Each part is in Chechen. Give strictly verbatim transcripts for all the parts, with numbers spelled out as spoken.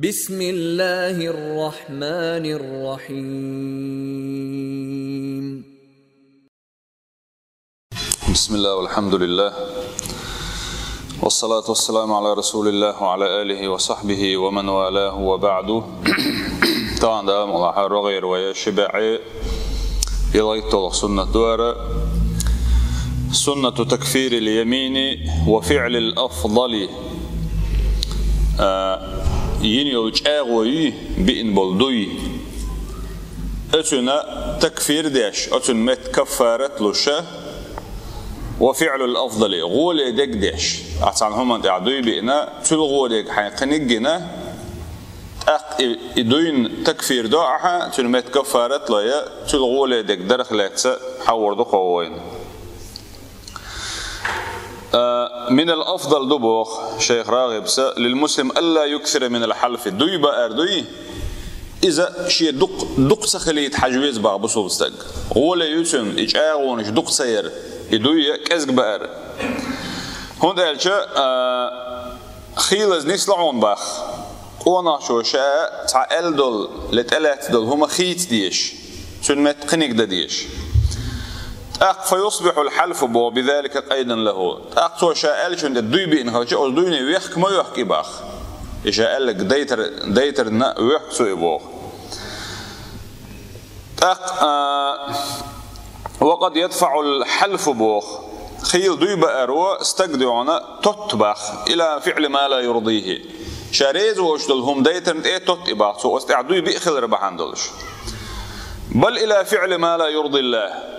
بسم الله الرحمن الرحيم. بسم الله والحمد لله والصلاة والسلام على رسول الله وعلى آله وصحبه ومن والاه وبعد. Тагана дам Аллахьа рогӀера вай ши бӀаьи ялхитталгӀа суннат ду ара. سنة تكفير اليمين وفعل الأفضل. А, йина йолу чӀагӀо йий, биъна болу дуй. Оцунна такфир деш, оцунна метта каффарат луша, وفعل الأفضل, гӀоле дерг деш. Ахь цхьана хӀуманна тӀехь дуй биъна, цуьнан гӀоле хьайн кхиниг гина, тӀаккха и, и дуйна такфир до ахьа, цуьнан метта каффарат лой, цуьнан гӀоле дерг дарх лаьцна хьахор ду кхо вайна. А, من الأفضل ду боху шайх РагӀибас, للمسلم ألا يكثر من الحلف. Дуй баар дуй, иза шен дукха, дукха ца хилийта хьажа веза боху бусулба стаг. ГӀоле ю цуьнан и чӀагӀонаш дукха ца яр, и дуй кӀезиг баар. ХӀунда аьлча, а, хийлаза нисло хьуна боху, къонахчо ша цхьа аьлла долу, я тӀелаьцна долу хӀума хийца дезаш, цуьнан метта кхиниг дан дезаш. ТӀаккха فيصبح الحلف боху بذلك قيدا له. ТӀаккха цо ша аьллачунна тӀе дуй биъна хилча, оцу дуйне вехка ма вехка и боху. И ша аьлларг дайтар-, дайтарна вехка цо и боху. ТӀаккха, а, وقد يدفع الحلف боху. Хийла дуй бааро стаг дуьхьал тотту боху, إلى فعل ما لا يرضيه. Ша реза воцуш долу хӀума дайтарна тӀе тотту и боху, цо оцу тӀехь дуй биъ хилар бахьана долуш. بل إلى فعل ما لا يرضي الله.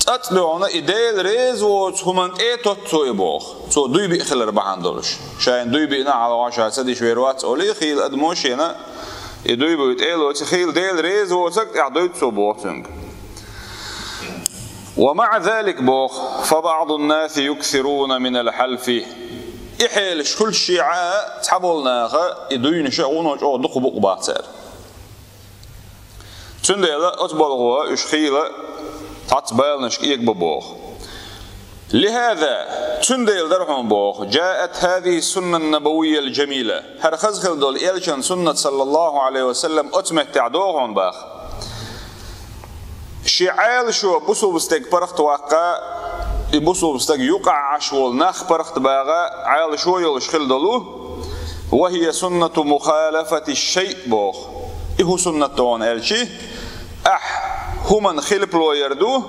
ЦӀацӀа дуьхьал и Дела реза воцу хӀуманна тӀе тотту цо и боху, цо дуй биъ хилар бахьана долуш. Шайна дуй биъна хьалха ша ца деш вер вац олий, хийла адамо шена и дуй буй тӀе а лоций, хийла Дела реза воцург тӀехь дуй цо боху цуьнга. ومع ذلك боху, فبعض الناس يكثرون من الحلف. И хьелаш хуьлуш шиъ а цхьаболу наха и дуйнаш а вуно чӀогӀа дукха бу боху цара. Цундела оцу балхо уьш хийла цхьацца баланашка эгабо боху. لهذا, цундела дара хьуна боху, جاءت هذه السنة النبوية الجميلة. ХӀара хаза хила долу элчан суннат, саллаллаху алейхи ва саллям, оцу меттехь догӀу хьуна боху. Шен Ӏалашо бусулба стаг паргӀатваккха, и бусулба стаг юкъахь Ӏаш волу нах паргӀатбаха Ӏалашо йолуш хила долу, وهي سنة مخالفة الشيء боху. И хӀун суннат ду хьуна аьлчи, ахь хӀуманна хилпало яр ду,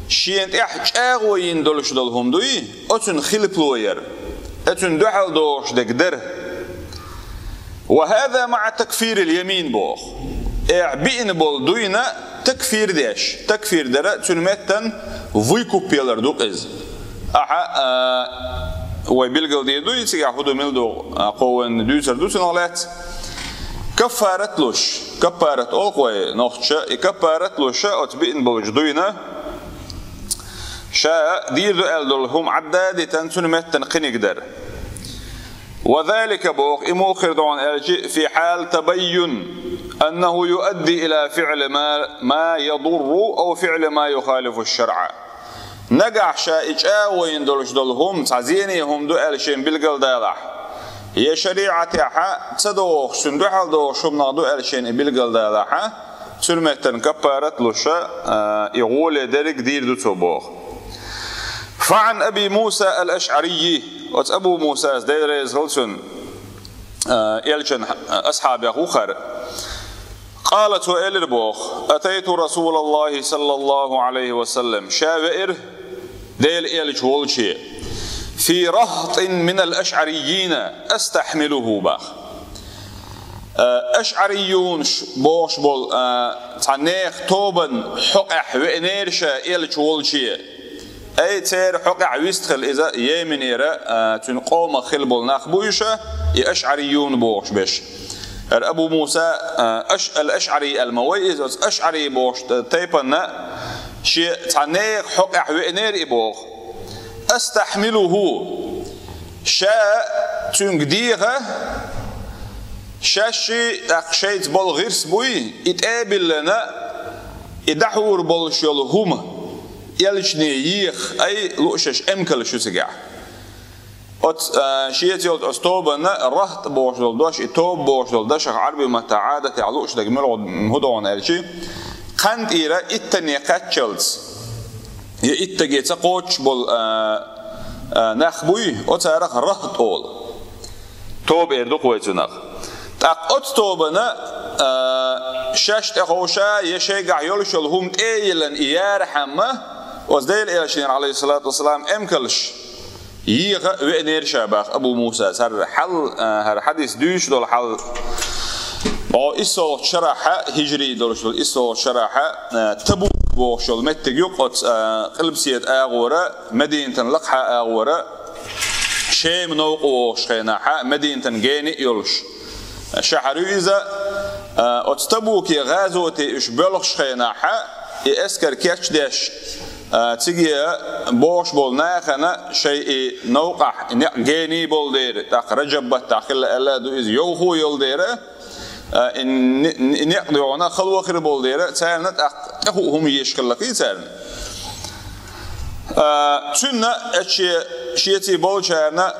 шена тӀехь чӀагӀо йина долуш долу хӀума дуй, оцунна хилпало яр, оцунна дуьхьал догӀуш дерг дар. وهذا مع تكفير اليمين боху. Ахь биъна болу дуйна такфир деш, такфир дара цуьнан меттан вуй куп ялар ду иза. Ахьа, а, вай билгал дийр ду, и цигахь хӀун ду мила ду, а, кхо вайна дуьйцур ду цунах лаьцна. Каффарат луш, каффарат олу-кх вай нохчаша, и каффарат луш оцу биъна болчу дуйна, ша дийр ду аьлла долу хӀума Ӏадда а дитина, цуьнан меттан кхиниг дар. وذلك боху, и муха хир ду хьуна аьлчи, في حال تبين أنه يؤدي إلى فعل ما، ما يضر أو فعل ما يخالف الشرع. Нагахь ша и чӀагӀо йина долуш долу хӀума цхьа зене хӀума ду аьлла шена билгалдалахь, я шариӀатехьа ца догӀуш, цуьнан дуьхьал догӀуш хӀуманах ду аьлла шена и билгалдалахьа, цуьнан меттан каффарат луша, а, и гӀоле дерриг дийр ду цо боху. فعن أبي موسى الأشعري, оцу Абу Мусас, Дела реза хила цунна, а, элчан асхьабех ву хӀара. قال, цо элира боху: أتيت رسول الله صلى الله عليه وسلم, ша веара Делан элча волче, في رهط من الأشعريين أستحمله боху. А, ашъарийюнаш бохуш болу, а, цхьа нехан тобанан хьокъехь веанера ша элча волче. Ай, церан хьокъехь вистхила иза Йеменера, а, цуьнан къомах хила болу нах бу уьш, и ашъарийюн бохуш берш. ХӀара Абу Муса, а, Аш-, ал-АшъӀари аьлла ма вай иза, оцу ашъарий бохуш тайпанна шен цхьа нехан хьокъехь веанера и боху. أستحمله. Ша цуьнга деха, шаьшший, тӀаккха шайца болу гӀирс буй, и тӀе а биллина, и дӀахьур болуш йолу хӀума элчане еха, ай, луъушаш эмкалш ю цигахь. Оц, а, шеца йолчу оцу тобанна рахьт бохуш долу дош, и тоба бохуш долу дашах Ӏарбийн маттахь Ӏадатехь лууш дерг муьлха хӀу ду хьуна аьлчи, кхантӀера иттанне кхаччалц, я иттаге ца кхоччуш болу, а, а, нах буй, оцарах рахьт олу. Тоба эр ду-кх вай цунах. ТӀаккха оцу тобанна, а, шаьш тӀеховша, я шайгахь йолуш йолу хӀума тӀе а йиллина и ярахьама, оцу Делан элчанера, Ӏалайхиссалату вассалам, эмкалш еха веанера ша баха Абу Мусас. ХӀара хьал, а, хӀара хьадис дуьйцуш долу хьал, боху, иссалгӀачу шарахь, хӀижрий долуш долу иссалгӀачу шарахь, а, Табук бохуш йолу меттиг ю-кх оцу, а, къилбаседа агӀора, Мединатан лакхахьа агӀора, Шема новкъа вогӀуш хенахь, Мединатан гена а йолуш шахьар ю иза. А, оцу Табуке гӀазоте уьш боьлхуш хенахь, и эскар кечдеш, а, циге богӀуш болу нахана шайн и новкъахь и некъ гений болу дера, тӀаккха Раджаб баттахь хилла аьлла а ду иза, йовхо йолу дера, а, и не-, и некъ дуьхьана хало хир болу дера, царна тӀаккха тӀехуъу хӀума езаш хилла-кх и царна. А, цуьнан а, шен-, шеца болчарна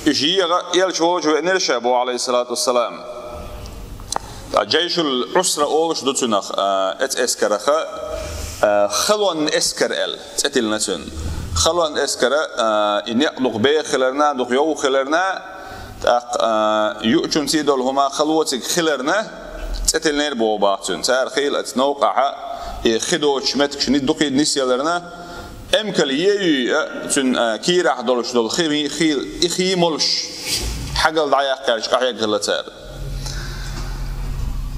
уьш еха элча волчу веанера ша боху, Ӏалайхиссалату вассалам. Ткъа Джайшул Ӏусра олуш ду цунах, а, эц эскарах, а, халонан эскар аьлла, цӀе тиллина цуьнан. Халонан эскара, а, и некъ дукха беха хиларна, дукха йовха хиларна, тӀаккха, а, юучунций долу хӀума хало цига хиларна, цӀе тиллинера боху баха цуьнан. Цара хийла оцу новкъахь, и хи доцучу меттигаш ни-, дукха нисъяларна, эмкал е юй а, цуьнан, а, кийрахь долуш долу хи, хи, и хи молуш, хьагал дӀаяккхаьлча къахьегна хилла цара.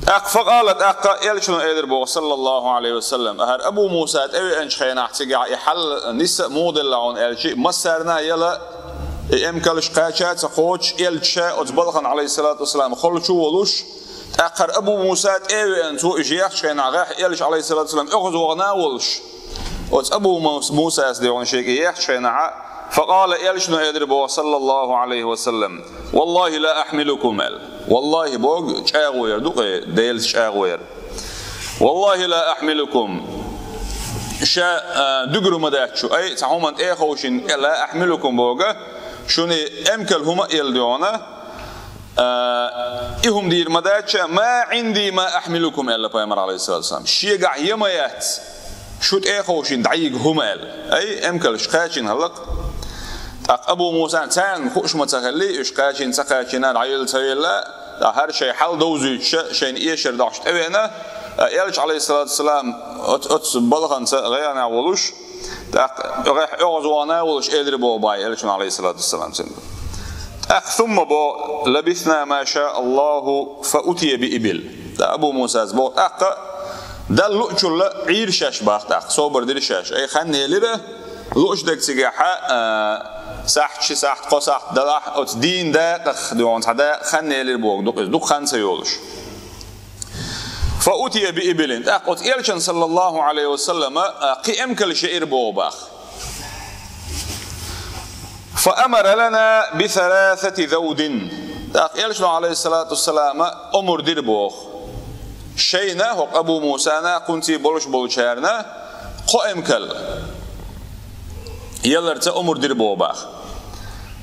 ТӀаккха факъала, тӀаккха элчано элира боху, саллаллаху Ӏалайхи ва саллам, хӀара Абу Муса тӀевеанчу хенахь цигахь и хьал нисса а муха делла хьуна аьлчи, массарна а яла и эмкалш кхача а ца кхочуш, элча ша оцу балхана, Ӏалайхиссалату вассалам, холчу а волуш, тӀаккха хӀара Абу Муса тӀе а веана, цо уьш ехачу хенахь гӀехь элча, Ӏалайхиссалату вассалам, оьгӀазвахана а волуш, оцу Абу Мус-, Мусас дуьхьана шега ехачу хенахь, факъала, элчано элира боху, саллаллаху Ӏалайхи ва саллам, «Валлахи ла ахьмилукум», аьлла. «Валлахи», боху, чӀагӀо яр ду-кх, Делаца чӀагӀо яр. «Валлахи ла ахьмилукум». Ша, а, дуьгур ма дац шу, ай, цхьа хӀуманна тӀе а ховшийна, «ла ахьмилукум» боху, шуна эмкал хӀума а елла дуьхьана, а, и хӀума дийр ма дац ша, «ма Ӏинди ма ахьмилукум», аьлла пайхамар, Ӏалайхиссалату вассалам. Шегахь я ма яц, шу тӀе а ховшийна дӀайига хӀума аьлла. Ай, эмкалш кхачийна хилла-кх. ТӀаккха Абу Мусана царна хууш ма ца хилли, уьш кхачийна, ца кхачийна, дӀаелла, ца елла, ткъа хӀара шайн хьал довзуьйтуш, шайна эшар дохьуш тӀевеана, а, элча, Ӏалайхиссалату вассалам, оц-, оцу балханца гӀенах волуш, тӀаккха гӀехь оьгӀазвахана а волуш, элира боху боху элчано, Ӏалайхиссалату вассалам, цуьнга. ТӀаккха сумма боху, «Лабисна ма ша Аллаху фа утия би ибил». ТӀаккха Абу Мусас боху, тӀаккха Далла луучул Ӏийра шаьш боху тӀаккха, собар дира шаьш. Ай, хан елира, лууш дерг цигахь, а, сахьт, ши сахьт, кхо сахьт далахь, оцу дийнан дакъах дуьхьана цхьа дакъа хан елира боху, дукха иза, дукха хан ца йолуш. «Фа утия би ибилин». ТӀаккха оцу элчана, саллаллаху Ӏалайхи ва саллама, а, кхин эмкалш яра боху боху. «Фа амара лана би саласати завдин». ТӀаккха элчано, Ӏалайхиссалату вассалама, омра дира боху. Шайна, хӀокху Абу Мусана, кхунций болуш болчарна, кхо эмкал яларца омра дира боху боху.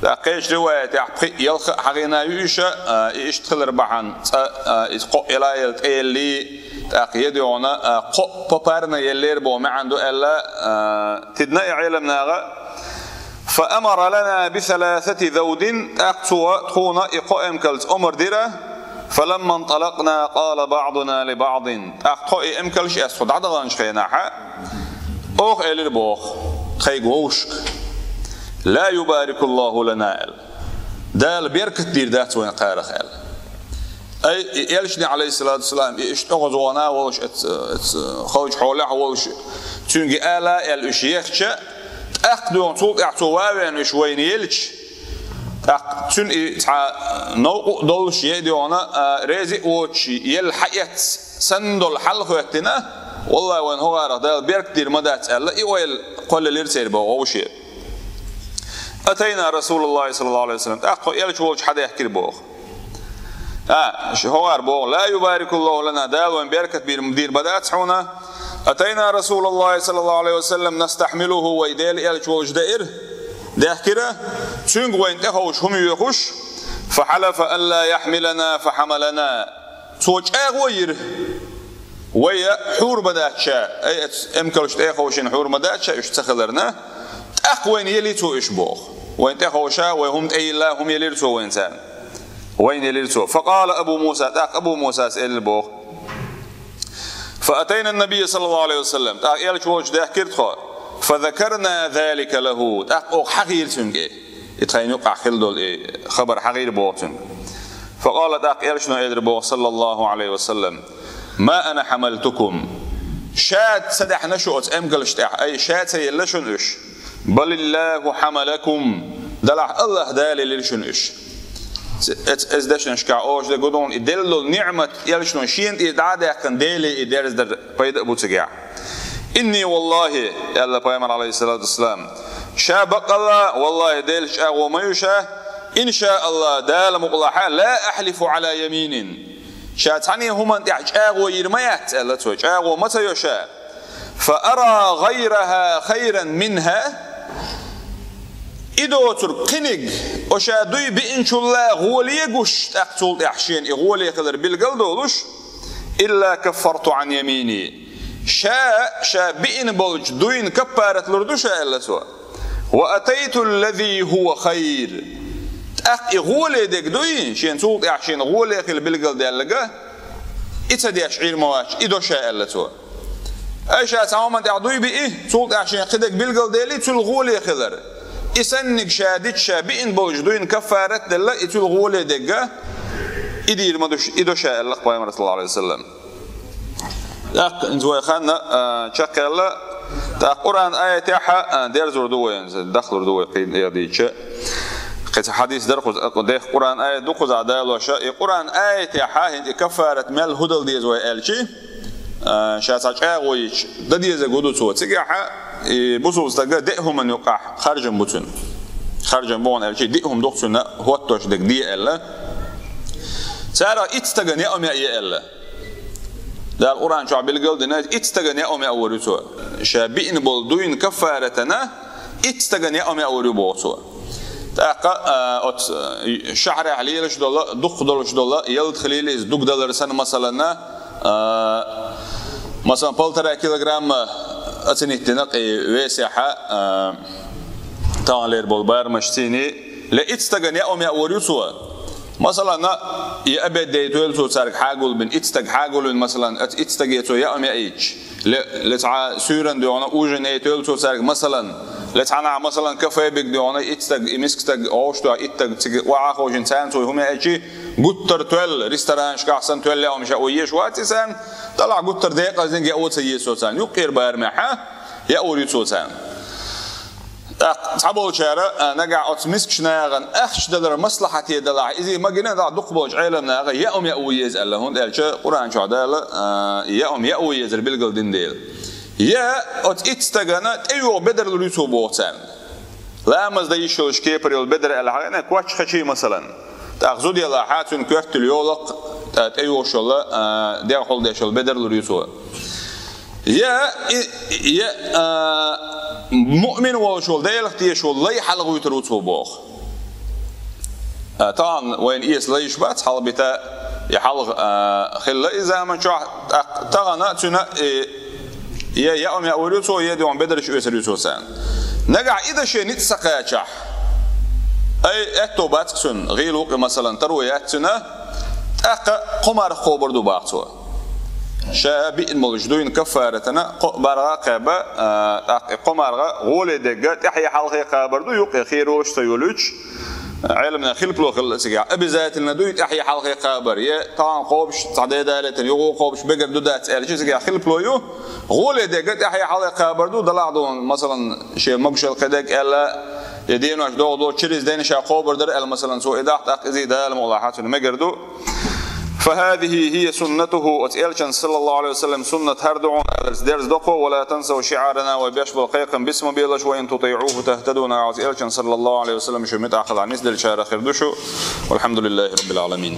ТӀаккха кхечу риваятехь пхиъ, ялх а хьахийна ю иша, а, и иштта хилар бахьана, цкъа, а, иза кхоъ яла а елла, тӀееллий, тӀаккха я дуьхьана, а, кхоъ попарно еллера боху маьӀна ду аьлла, а, тидна и Ӏеламнаха. «Фа амара лана би саласати завдин», тӀаккха цо тхуна и кхо эмкалца омра дира, «фа ламма нталакъна къала баъдуна ли баъдин». ТӀаккха тхо и эмкалш эцна тхо дӀадаханчу хенахь, оха элира боху тхайга вовшашка: «Ла юбарикуллаху лана», аьлла. «Дала беркат дийр дац вайн кхарах», аьлла. Ай, и элчане, Ӏалайхиссалату вассалам, и иштта оьгӀазвахана а волуш, эц-, эц-, халчу хьолехь а волуш, цуьнга ала а аьлла уьш ехча, тӀаккха дуьхьа цул тӀаьхьа цо ван а веана уьш вайна елча, тӀаккха цуьнан и цхьа новкъа а долуш, я и дуьхьана, а, рези а воцуш, елла хьаэцна санна долу хьал а хӀоьттина, «Валлахи, вайн хӀокхарах Дала беркат дийр ма дац», аьлла, и ойла кхоллаелира церан боху вовше. «Атайна Расулаллахи саллаллаху Ӏалайхи ва саллам», тӀаккха тхо элча волчу хьадаьхкира боху. А, ш-, хӀокхара боху: «Ла юбарикуллаху лана», Дала вайн беркат бийр-, дийр ма дац хьуна. «Атайна Расулаллахи саллаллаху Ӏалайхи ва саллам настахьмилуху», вай Делан элча волчу даира. даьхкира, цуьнга вайна тӀеховша хӀума йоьхуш, فحلف ألا يحملنا فحملنا. Цо чӀагӀо йира, вай хьур ма дац ша, ай, эц эмкалш тӀеховшина хьур ма дац ша уьш ца хиларна, тӀаккха вайна елира цо уьш боху. Вайна тӀеховша, вай хӀума тӀейилла, хӀума елира цо вайна царна. Вайна елира цо. فقال أبو موسى, тӀаккха Абу Мусас элира боху. فأتينا النبي صلى الله عليه وسلم, тӀаккха элча волчу даьхкира тхо. فذكرنا ذلك له, тӀаккха оха хьахийра цуьнга и, и тхайна юкъахь хилла долу и хабар хьахийра боху цуьнга. فقال, тӀаккха элчано элира боху, صلى الله عليه وسلم: ما أنا حملتكم. Ша ца даьхьна шу оцу эмкалш тӀехь, ай, ша ца елла шуна уьш. بل الله حملكم, делахь АллахӀ Дала елира шуна уьш. Эц-, эц-, эцу дешнашкахь олуш дерг гу ду хьуна, и делла долу ниӀмат элчано шена тӀера дӀа а даьккхина, Деле и дерзадар пайда а бу цигахь. إني والله, аьлла пайхамар, عليه الصلاة والسلام, ша баккъалла, валлахӀи, Делаца чӀагӀо ма йо ша, إن شاء الله, Дала мукъалахь, لا أحلف على يمين. Ша цхьана хӀуманна тӀехь чӀагӀо йийр ма яц, аьлла цо, чӀагӀо ма ца йо ша. فأرى غيرها خيرا منها, и доцург кхиниг, оша дуй биъначул а гӀоле гуш, тӀаккха цул тӀаьхьа шена и гӀоле хилар билгал а долуш, إلا كفرت عن يميني. Ша, ша биъна болчу дуйна каффарат лур ду ша, аьлла цо. وأتيت الذي هو خير. ТӀаккха и гӀоле дерг дуй, шена цул тӀаьхьа шена гӀоле хила билгал даьлларг, и ца деш Ӏийр ма вац, и до ша, аьлла цо. Ай, ша цхьа хӀуманна тӀехь дуй биъ, цул тӀаьхьа шена кхидерг билгал дели, цул гӀоле хилар. И санниг ша дича, ша биъна болчу дуйна каффарат а делла, и цул гӀоле дерг, и дийр ма ду ш-, и до ша, аьлла пайхамар, صلى الله عليه وسلم. ТӀаккха иза вай ханна, а, чекхъяьлла, тӀаккха Къуръан аятехь, а, дерзор ду вай, дахлур ду вай кхин а дийча. Кхин цхьа хьадис дара кхуза, а, дехха Къуръан аят ду кхузахь далош, и Къуръан аятехь хӀинца и каффарат мел хӀу дала деза вай аьлчи, а, ша цхьа чӀагӀо йича, дан дезарг хӀу ду цо. Цигахь и бусулба стага деа хӀуманна юкъахь харжам бу цуьнан. Харжам бу хьуна аьлчи, диъ хӀума ду-кх цуьнан хӀоттош дерг де аьлла. Царах итт стагана яа меа е аьлла. Дала Къуръан чохь билгал а дина, итт стагана яа меа вур ю цо. Ша биъна болу дуйна каффаратана итт стагана яа меа вур ю боху цо. ТӀаккха, а, оцу, а, шахьарехь лелаш долу, дукха долуш долу, ялтах лелийза дугдалар санна, масалана, а, масалан, полтора килограмма оценить дина кхин весехьа, а, таханлера болу барамаш цийний, ле итт стагана яа меа вур ю цо. Масалана, и обед яйтойла цо цаьрга хьагулбина, итт стаг хьагулбина, масалан, оцу итт стаге цо яа меа йича, ле, ле цхьа суьйранна дуьйхьна ужин яйтойла цо цаьрга, масалан, ле цхьанахь, масалан, кафе биг дуьйхьна, итт стаг, и миска стаг, гӀовш дуьхьа итт стаг цига охьа а ховшина, царна цо хӀума яа йичи, гуттар тоьлла, ресторанашкахь санна тоьлла яа хӀума ша ой еш вац и царна, тӀалахь гуттар декъазлинга яа цо еза цо царна, юккъера барамехь яа вур ю цо царна. ТӀаккха цхьаболчара, а, нагахь оцу мискачу нахана ахча далар маслахьате далахь, иза магина дӀа дукхахболчу Ӏелам наха яа меа ву еза аьлла, хӀунда аьлча Къуръан чохь Дала, а, яа меа ву езар билгал дина дела. Я оцу итт стагана тӀейогӀу бедар лур ю цо боху царна. Ламаз дан йиш йолуш кепара йолу бедар аьлла хьалхана, коч хачий, масалан. ТӀаккха зуда ялахь, цуьнан коьрталла йолакх, тӀа тӀейогӀуш йолу, а, дегӀ хьулдеш йолу бедар лур ю цо. Я, и, я, а, муъмин волуш волу, Делах тешаш волу лай хьалхавуьйтур ву цо боху. А, тахана вайна эца лайш бац, хьалхабита и хьалха, а, хилла и заман чохь, тӀаккха тахана цуьнан, и, я яа меа вур ю цо, я дуьхьал бедарш оьцур ю цо царна. Нагахь и дан шен ницкъ ца кхачахь, ай, аьтто бац цуьнан, гӀийла ву-кх и, масалан, таро яц цуьнан, тӀаккха кхо марха кхобур ду боху цо. Ша биъна болуш дуйна каффаратана кхо марха а кхаба, а, тӀаккха и кхо марха гӀоле дерг тӀаьхье хьалхе кхабар ду, юккъе херош ца йолуьйтуш. Ӏелам наха хилпало хилла цигахь. Обязательно дуй тӀаьхье хьалхе кхабар, я тахана кхобуш, цхьа де далийтина, юха кхобуш бегар ду дац аьлча, цигахь хилпало ю. ГӀоле дерг тӀаьхье хьалхе кхабар ду, далахь ду, масалан, шен могушалла кхидерг аьлла, я денош догӀу долчу через ден ша кхобур дара аьлла, масалан, цо и дахь, тӀаккха иза Дала мукъалахь цуьнан мегар ду. فهذه هي سنته, оцу элчан, саллаллаху Ӏалайхи ва саллам, суннат хӀара ду хьуна аьлларца дерза до кхо, ولا تنسوا شعارنا, вай беш болу кхайкхам биц ма белаш, وإن تطيعوه تهتدوا, оцу элчан, саллаллаху Ӏалайхи ва саллам, шу муьтӀахь хилахь нисделчарах хир ду шу. والحمد لله رب العالمين.